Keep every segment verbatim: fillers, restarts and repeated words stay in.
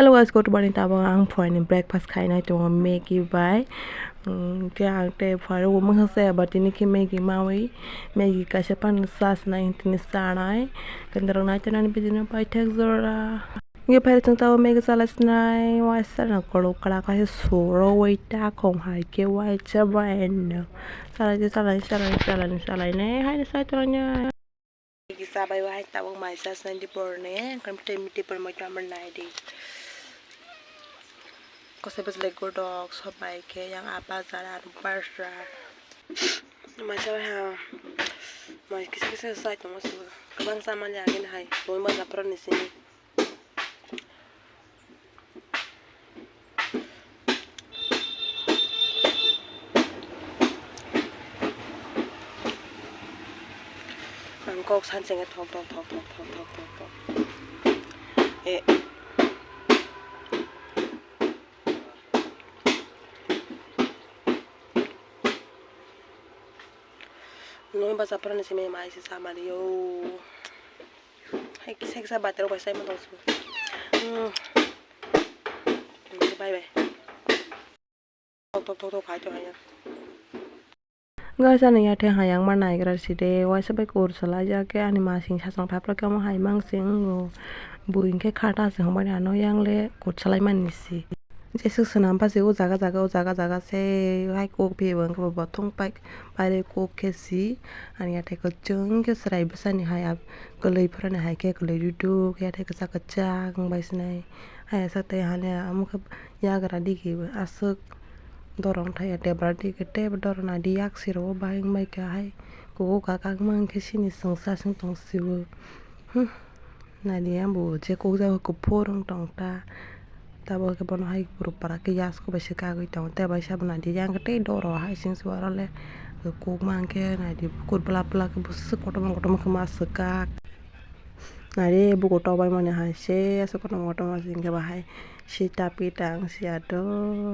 Hello guys, good morning. Tabuk ang phuaini breakfast khainai tongo Maggi bai. Hwnkhe ang tei phuairokbo mungsa se eba tini khe Maggi maui, Maggi kaisa phano chasnai hwnkhe tini chanai. Kendarok naitonani bidino paithak jora. Hwnkhe phairok chwng tabuk Maggi chalai chinai, waisa no kwlwk kwlak khe surui takhum hai khe waisa bai no. Chalai chalai chalai chalai chalai nai haino sai tongo. Kisa bai wahai tabuk mai chasnai di borne, engkam tei miti bormoi tamo nai di. Kosai bwswlai godok sobai khe yang a bazar aro barsa. Mai chabai ha, mai kisa kisa sai tongma se kwbang chamani agini hai, tongwi masa phoroni simi. Ang kok sansenge thok thok thok thok. Eh. Nung basa phoroni simi mai se chamani o. Hai kisa kisa batirok bai sai mantong su. Hmm. Bye bye. Tok tok tok tok khai tong haiya. Guys, ani yathai hayang ma naigra si de, waisa bai kur salai jak khe ani masing sachang phapra khe omo hai mang sing o. Bui hwnkhe khata se hwnmani ano yang le kur salai mani si. Jeswk swnam basi o jaga jaga, o jaga jaga se hai kok phiyaba hwnkhe bo bothong pai, pairwi kok khe si. Ani yathai kwchwng khe chwrai bwsani hai kwlwi phorani hai khe kwlwi duduk, yathai kwchak kwchak wng bai sinai. Hai aswk tei hali amo khe yagra digi aswk dorong thai ya, debra digi tei dorong nadi yaksi rogo bahai wng bai kha hai. Kugo kaka wng khe sini chwngsa chwng tong si o. Hmm. Nadi ang bo je kok jago kuphur wng tong ta. Tabuk khe bono hai borok para khe yasko bai se kagwi tongo. Tei bai sabo nadi yang khe tei doro hai sing se oro le kok ma hwnkhe nadi bukur bwla bwla khe bwswk kotorma kotorma khe ma swkak. Nadi bukur tok bai mani hai se aswk kotorma kotorma se hwnkhe bahai sita pita wng si ya do.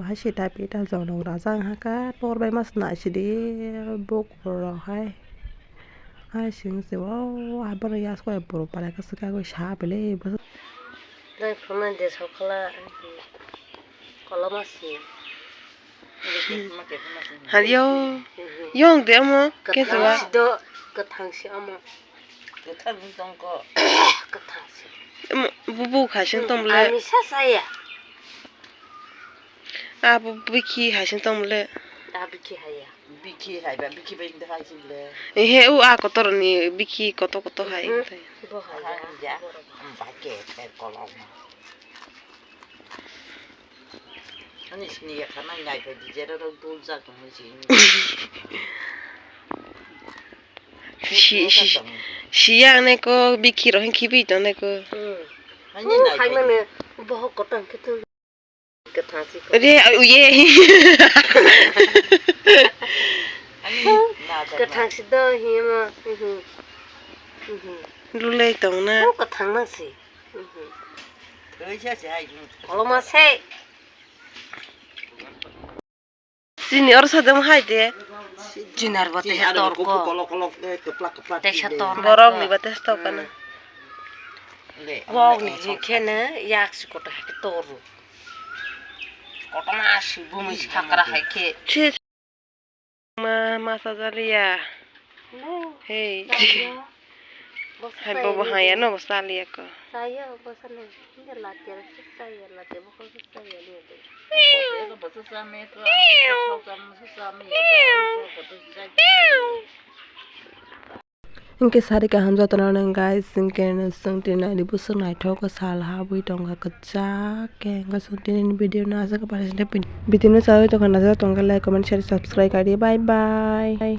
Hai sita pita jonok raja wng ha kha tor bai ma se nai sidi bukur rok hai. Hai sing se o abono yasko borok palai khe swkagwi sa bele. Dai khwnai de sokla koloma si. Halio yong de omo kesuwa. Kwthang si do, kwthang si omo. Kwthang si tongko. Kwthang si. Bubu khaising tongmole. Ani sa saya. Abo bikhi haising tongmole. A bikhi haya. Bikhi haiba, bikhi bai de haising le. Ehe, u a kotor ni bikhi koto koto hai. Mhm. Bo haya. Haya. Ba ke, ke kolom. Ani sini ya khana ngai bai di jera ro dul jak tong si. Si, si, si ya ne ko bikhi ro hin khibi to ne ko. Hmm. Ani ngai bai. Hai mane bohok kotor ke tu. Kwthang si ko. Re, uye. Kwthang si do, hi mo. Mhm. Mhm. Lulai tong na. Oh, kwthang nang si. Mhm. Thwi sa se hai. Koloma se. Chini oro sadam hai de. Chinar bate he tor ko. Kolok kolok, eh, kwplak kwplak. Te sa tor. Borok ni bate sto kana. Wok ni hi khe ne yak si koto hai khe toru. Koto ma si bumi si khakra hai khe. Si ma, ma sa jaliya. Hey. Hai bobo hai ano bo saliya ko. Saya bosan ni. Ini latihan sih saya latihan bukan sih saya dia deh. Hwnkhe sari kaham jotono nang guys, hwnkhe chwng tini naidi bwswk naithok khe sal habwi tongkha kwchak khe, hwnkhe chwng tini video no aswk khe video no sawi tongkha, naisik tongkha like, comment, share, subscribe khaidi, bye bye.